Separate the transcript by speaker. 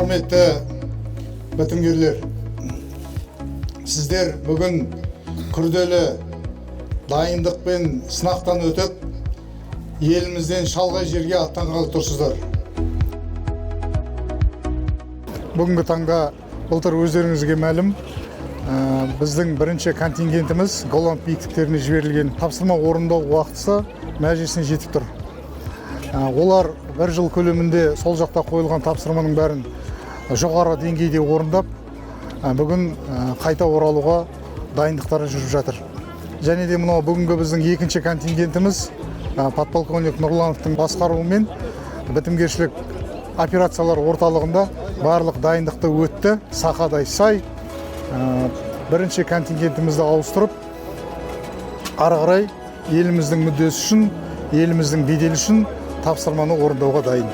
Speaker 1: Құрметті бітімгерлер, сіздер бүгін күрделі дайындық пен сынақтан өтіп, елімізден шалғай жерге аттанғалы тұрсыздар. Бүгінгі таңда былтыр, өздеріңізге мәлім, біздің бірінші контингентіміз Голланд биіктіктеріне жіберілген. Тапсырма орындау уақытысы мәресіне жетіп тұр. Олар бір жыл көлемінде сол жақта қойылған тапсырманың бәрін жоғары деңгейде орындап, бүгін қайта оралуға дайындықтары жүріп жатыр. Және де мынау бүгінгі біздің екінші контингентіміз подполковник Нұрлановтың басқаруымен бітімгершілік операциялар орталығында барлық дайындықты өтті. Сақадай сай, бірінші контингентімізді ауыстырып, ары қарай еліміздің мүддесі үшін, еліміздің беделі үшін тапсырманы орындауға дайын.